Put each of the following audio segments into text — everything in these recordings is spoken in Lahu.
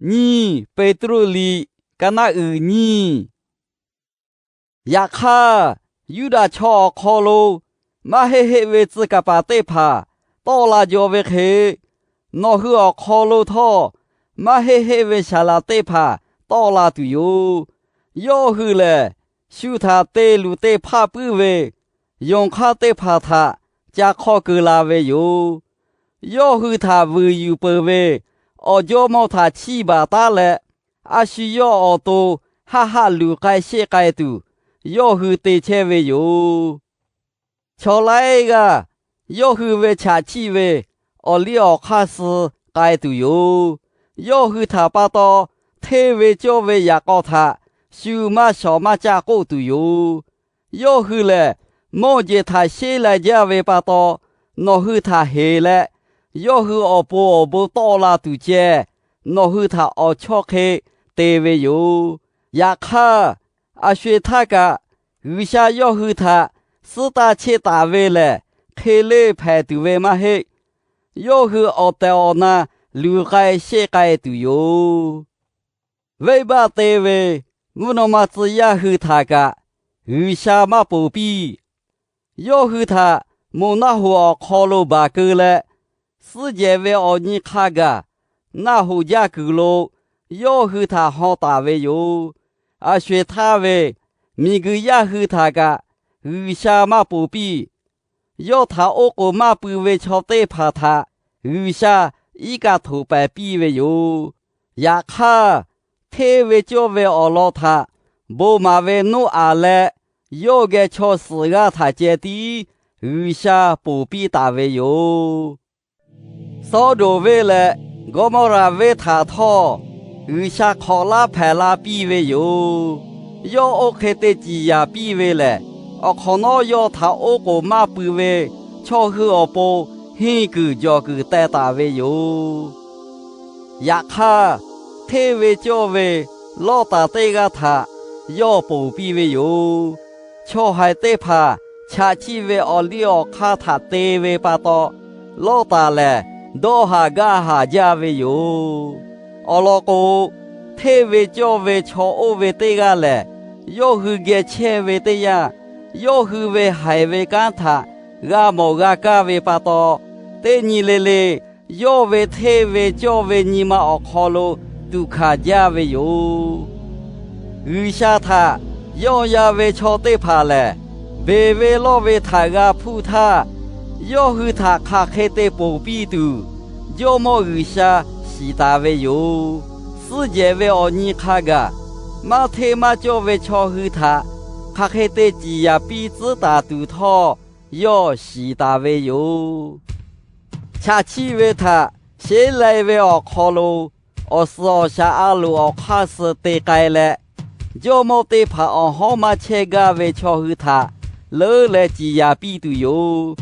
Nyiˇ Peˍtruˆ liꞈ, ka naˆ uiˍ nyiˇ. Yaꞈ hk'aˇ, Yuˇdaꞈ chaw awˬ hk'aw lo maˇ heˆ heˆ ve tcuh kaˍ paˍ teˇ hpaˍ tawˆ la jaw ve hk'e, nawˬ hui awˬ hk'aw lo htawˇ maˇ heˆ heˆ ve saˍ laꞈ teˇ hpaˍ tawˆ la tuˬ yoˬ. Yawˇ hui lehˬ, shu htaꞈ te luˬ te hpaˆ puiˉ ve yonˍ hk'aˇ teˇ hpaˍ htaꞈ ca hk'aw keu la ve yoˬ. Yawˇ hui htaꞈ vuiˬ yuˬ peuˬ ve awˬ jawˇ mawˇ htaꞈ chiˇ baˬ taˉ leh, a shu yawˇ awˬ to haˆ haˆ luˬ k'ai sheˆ k'ai tuˬ, yawˇ hui te chehˇ ve yoˬ. Chaw laiˉ g'aˇ yawˇ hui ve chaꞈ chiˆ ve awˬ liˇ awˬ hk'aˇ suh k'ai tuˬ yoˬ. Yawˇ hui htaꞈ pa taw, hteˇ ve cawˇ ve yaꞈ k'aw htaꞈ shu maˇ shawˍ maˇ caˆ k'oˆ tuˬ yoˬ. Yawˇ hui lehˬ, mawˇ jeˬ htaꞈ sheˉ lai jaˇ ve pa taw, nawˬ hui htaꞈ heˍ leh, yawˇ hui awˬ pon awˬ bon tawˆ la tuˬ ceh, nawˬ hui htaꞈ awˬ chawˇ hk'e te ve yoˬ. Yaꞈ hk'aˇ, a sho-eˬ htaˇ kaꞈ G'uiˬsha yawˇ hui htaꞈ suhˉ taˇ cheˆ taˍ ve lehˬ, hk'e leˇ hpehꞈ tuˬ ve maˇ heˆ. Yawˇ hui awˬ tehˬ awˬ na luˬ k'ai sheˆ k'ai tuˬ yoˬ. Venˇbaˆ te ve mvuhˇ naw ma tcuh yaˇ hui htaꞈ kaꞈ G'uiˬsha maˇ ponˬ piˇ. Yawˇ hui htaꞈ moˬ naˆ hoꞈ awˬ hk'aw lo baˬ keu leh, suhˉ jehˬ ve awˬ nyi hk'a gaˬ naˆ hoꞈ jaˇ kuiˬ lo yawˇ hui htaꞈ haw taˍ ve yoˬ. A sho-eˬ htaˇ ve miˬguiˬ yaˇ hui htaꞈ kaꞈ G'uiˬsha maˇ ponˬ piˇ. Yawˇ htaꞈ oˉ k'oˍ maˇ pui ve chaw teˇ hpaˍ htaꞈ G'uiˬsha iˉ kaˆ htoꞈ pehˍ piˇ ve yoˬ. Yaꞈ hk'aˇ, hteˇ ve cawˇ ve awˬ lawn htaꞈ bon maˍ ve Noˉaꞈ leh yawˇ geh chaw suhˍ g'aˇ htaꞈ ceh tiˉ G'uiˬsha ponˬ piˇ taˍ ve yoˬ. Sawˉdonˍ venˇ leh Gawˇmawˇraꞈ venˇ htaꞈ htawˇ, G'uiˬsha hk'awꞈ laˇ hpehꞈ la piˇ ve yoˬ. Yawˇ oˇ hk'e te ciˍ yanˍ piˇ ve lehˬ, awˬ hk'awꞈ nawˉ yawˇ htaꞈ oˉ k'oˍ maˇ pui ve chaw hui awˬ pon henˇ kuiˬ jawˬ kuiˬ teh taˍ ve yoˬ. Yaꞈ hk'aˇ, hteˇ ve cawˇ ve Lawˇtaˍ teˇ g'aˇ htaꞈ yawˇ ponˬ piˇ ve yoˬ. Chaw haiˬ teˇ hpaˍ chaꞈ chiˆ ve awˬ liˇ awˬ hk'aˇ htaꞈ te ve pa taw, Lawˇtaˍ lehˬ dawˇ haˍ gaˇ haˍ jaˇ ve yoˬ. Awˬ lawn k'o, hteˇ ve cawˇ ve chaw oˇ ve teˇ g'aˇ lehˬ, yawˇ hui geh chehˇ ve teˇ yanˇ, yawˇ hui ve haiˬ ve kanˉ htaꞈ g'a mawˬ g'a kaˇ ve pa taw, teˇ nyi le le yawˇ ve hteˇ ve cawˇ ve nyi ma awˬ hk'aw lo tuꞈ hkanˍ jaˇ ve yoˬ. G'uiˬsha htaꞈ yawˇ yaˇ ve chaw teˇ hpaˍ lehˬ, beˬ ve lawˇ ve htaꞈ g'a hpuˇ htaˇ, yawˇ hui htaꞈ hk'aˬ hk'e te ponˬ piˇ tuˬ, Jawˇmawˇ G'uiˬsha shiˍ taˍ ve yoˬ. Suhˉ jehˬ ve awˬ nyi hk'a gaˬ, maˇ hteˇ maˇ cawˇ ve chaw hui htaꞈ hk'aˬ hk'e te ciˍ yanˍ piˇ tcuhˉ taˍ tuˬ htawˇ, yawˇ shiˍ taˍ ve yoˬ. Chaꞈ chiˆ ve htaꞈ sheˉ lai ve awˬ hk'aw lo, awˬ suhˍ awˬ shaˍ a loˍ awˬ hk'aˇ suh te k'ai leh, jawˇmawˇ teˇ hpaˍ awˬ hawˉ maˇ chehˇ gaˇ ve chaw hui htaꞈ leuˉ leh ciˍ yanˍ piˇ tuˬ yoˬ.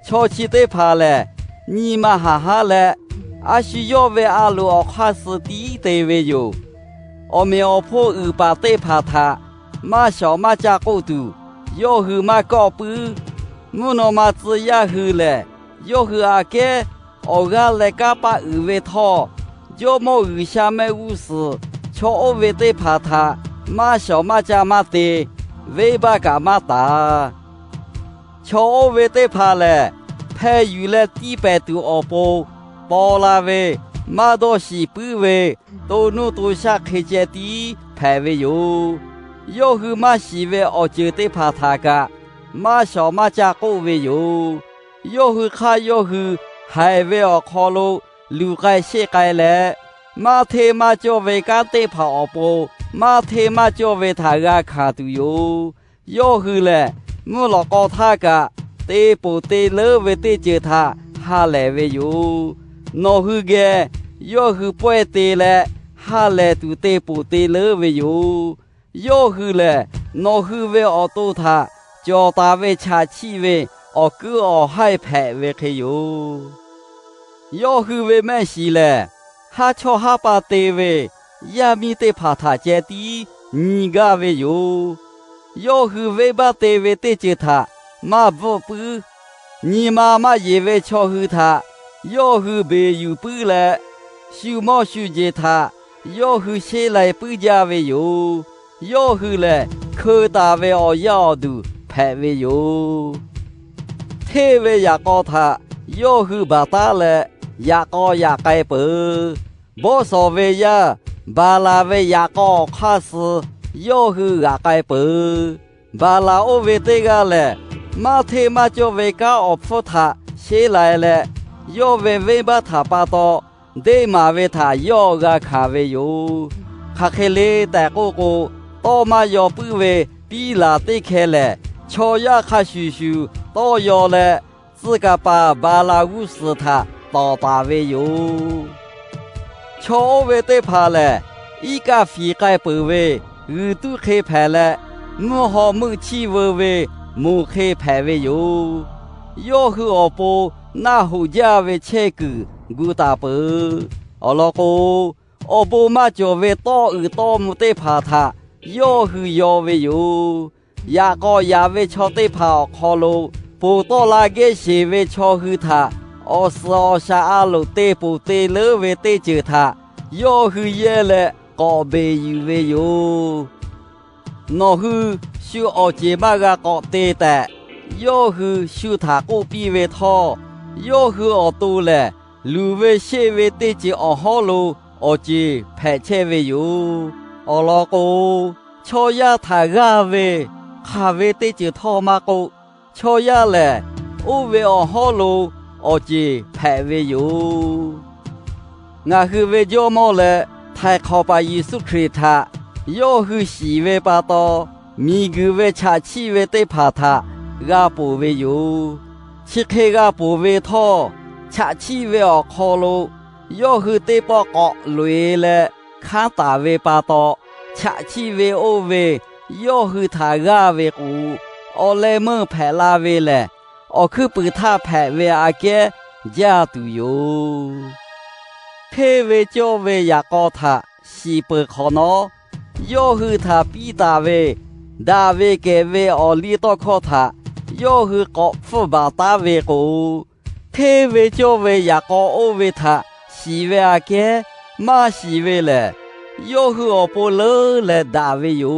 Chaw chi teˇ hpaˍ lehˬ, nyi ma haˍ haˉ leh, a shu yawˇ ve a loˍ awˬ hk'aˇ suh tiˉ te ve yoˬ. Awˬ meꞈ awˬ hponˇ uiˍ paˍ teˇ hpaˍ htaꞈ maˇ shawˍ maˇ caˇ k'oˆ tuˬ, yawˇ hui maˇ kawˆ puiˉ. Mvuhˇ naw ma tcuh yaˇ hui lehˬ, yawˇ hui aꞈ kehˉ awˬ g'aˇ leh kanˇ paˆ uiˍ ve htawˇ, Jawˇmawˇ G'uiˬsha mehˆ g'uˇ suhˍ chaw oˇ ve teˇ hpaˍ htaꞈ maˇ shawˍ maˇ caˇ maˇ te, venˇbaˆ kaꞈ maˇ taˍ. Chaw oˇ ve teˇ hpaˍ lehˬ, hpeh yuˬ leh tiˇ pehˍ tuˬ awˬ pon paw la ve, maˇ dawˇ shiˍ puiˉ ve, to nuˇ to shaˆ hk'e ceh tiˉ hpehꞈ ve yoˬ. Yawˇ hui maˇ shiˍ ve awˬ ceuˬ teˇ hpaˍ htaꞈ kaꞈ maˇ shawˍ maˇ caˇ k'oˆ ve yoˬ. Yawˇ hui hk'aˇ yawˇ hui haiˬ ve awˬ hk'aw lo luˬ k'ai sheˆ k'ai leh, maˇ hteˇ maˇ cawˇ ve kanˉ teˇ hpaˍ awˬ pon maˇ hteˇ maˇ cawˇ ve htaꞈ g'a hkanˍ tuˬ yoˬ. Yawˇ hui lehˬ, mvuhˇ lawꞈ k'aw htaˇ kaꞈ te ponˬ te leuˉ ve teˇ ceuˬ htaꞈ ha lehˬ ve yoˬ. Nawˬ hui geh yawˇ hui pawehˇ te leh ha lehˬ tuˬ te ponˬ te leuˉ ve yoˬ. Yawˇ hui lehˬ, nawˬ hui ve awˬ to htaꞈ cawˬ taˍ ve chaꞈ chiˆ ve awˬ kuiˉ awˬ haiˇ hpehꞈ ve hk'e yoˬ. Yawˇ hui ve mehˆ shiˍ lehˬ, haˉ chawˇ haˉ pa te ve yaˇ miˇ teˇ hpaˍ htaꞈ ceh tiˉ nyi gaˇ ve yoˬ. Yawˇ hui venˇbaˆ te ve teˇ ceuˬ htaꞈ maˇ bvuhˆ puiˉ. Nyi ma maˇ yeˬ ve chaw hui htaꞈ yawˇ hui beˬ yuˬ puiˉ leh, shu mawˇ shu jeˬ htaꞈ yawˇ hui sheˉ lai puiˉ jaˇ ve yoˬ. Yawˇ hui lehˬ, hkeu taˍ ve awˬ yaˇ awˬ duˬ hpehꞈ ve yoˬ. Hteˇ ve yaꞈ k'aw htaꞈ yawˇ hui baˬ taˉ leh, yaꞈ k'aw yaꞈ k'ai peuˬ. Bawˇ shawˍ ve yaˇ Baˍlaˍ ve yaꞈ k'aw awˬ hk'aˇ suh yawˇ hui g'aꞈ k'ai peuˬ. Baˍlaˍ oˇ ve teˇ g'aˇ lehˬ, maˇ hteˇ maˇ cawˇ ve kanˉ awˬ hpfuhˇ htaꞈ sheˉ lai leh, yawˇ ve venˇbaˆ htaꞈ pa taw deˇ maˍ ve htaꞈ yawˇ g'a hkanˍ ve yoˬ. Hk'aˬ hk'e le tehꞈ k'oˆ k'o, tawˇ maˇ yaw puiˉ ve piˉ laˬ teˇ hkeh lehˬ, chaw yaˇ hk'a shuˍ shuˍ tawˇ yaw leh, tcuh kaˍ paˍ Baˍlaˍ g'uˇ suhˍ htaꞈ tawˍ taˍ ve yoˬ. Chaw oˇ ve teˇ hpaˍ lehˬ, iˉ kaˆ fiˍ k'ai peuˬ ve g'uiˬ tuˇ hk'e hpehꞈ leh, mvuhˇ haw meuˆ chiˇ veu ve moˬ hk'e hpehꞈ ve yoˬ. Yawˇ hui awˬ pon naˆ hoꞈ jaˇ ve chehˇ kuiˬ gu taˍ peuˬ. Awˬ lawn k'o, awˬ bon maˇ cawˬ ve tawˇ uiˍ tawˇ mvuh teˇ hpaˍ htaꞈ yawˇ hui yaw ve yoˬ. Yaꞈ k'aw yaꞈ ve chaw teˇ hpaˍ awˬ hk'aw lo, ponˬ tawˆ la gehˇ sheˍ ve chaw hui htaꞈ awˬ suhˍ awˬ shaˍ a loˍ te ponˬ te leuˉ ve teˇ ceuˬ htaꞈ yawˇ hui yehˇ leh k'awꞈ beˬ yuˬ ve yoˬ. Nawˬ hui shu awˬ ceˬ maˇ g'a k'awꞈ te tehꞈ, yawˇ hui shu htaꞈ k'oˆ piˇ ve htawˇ, yawˇ hui awˬ to lehˬ, luˬ ve sheˆ ve teˇ ceuˬ awˬ hawˉ lo awˬ ceˬ hpehꞈ chehˇ ve yoˬ. Awˬ lawn k'o, chaw yaˇ htaꞈ g'aˇ ve hk'aˬ ve teˇ ceuˬ htawˇ maˇ k'oˆ, chaw yaˇ lehˬ, oˇ ve awˬ hawˉ lo awˬ ceˬ hpehꞈ ve yoˬ. Ngaˬ hui ve Jawˇmawˇ leh Htaiˍ hk'awꞈ paˍ Yeˍsuˆ Hkriꞈ htaꞈ yawˇ hui shiˍ ve pa taw, miˬguiˬ ve chaꞈ chiˆ ve teˇ hpaˍ htaꞈ g'a ponˬ ve yoˬ. Chi hk'e g'a ponˬ ve htawˇ, chaꞈ chiˆ ve awˬ hk'aw lo yawˇ hui teˇ pawˆ k'awꞈ loꞈ-e leh hkanˉ taˍ ve pa taw, chaꞈ chiˆ ve oˇ ve yawˇ hui htaꞈ g'aˇ ve k'o, awˬ leh meuˇ hpehꞈ la ve lehˬ, awˬ hkuiˉ puiˍ htaˇ hpehꞈ ve aꞈ kehˉ jaˇ tuˬ yoˬ. Hteˇ ve cawˇ ve yaꞈ k'aw htaꞈ shiˍ peuˬ hk'awꞈ nawˉ, yawˇ hui htaꞈ piˇ taˍ ve daꞈ ve kehˬ ve awˬ liˇ tawˇ hkawˇ htaꞈ yawˇ hui k'awꞈ hpfuhˇ baˬ taˉ ve k'o, hteˇ ve cawˇ ve yaꞈ k'aw oˇ ve htaꞈ shiˍ ve aꞈ kehˉ maˇ shiˍ ve lehˬ, yawˇ hui awˬ pon leuˉ leh daꞈ ve yoˬ.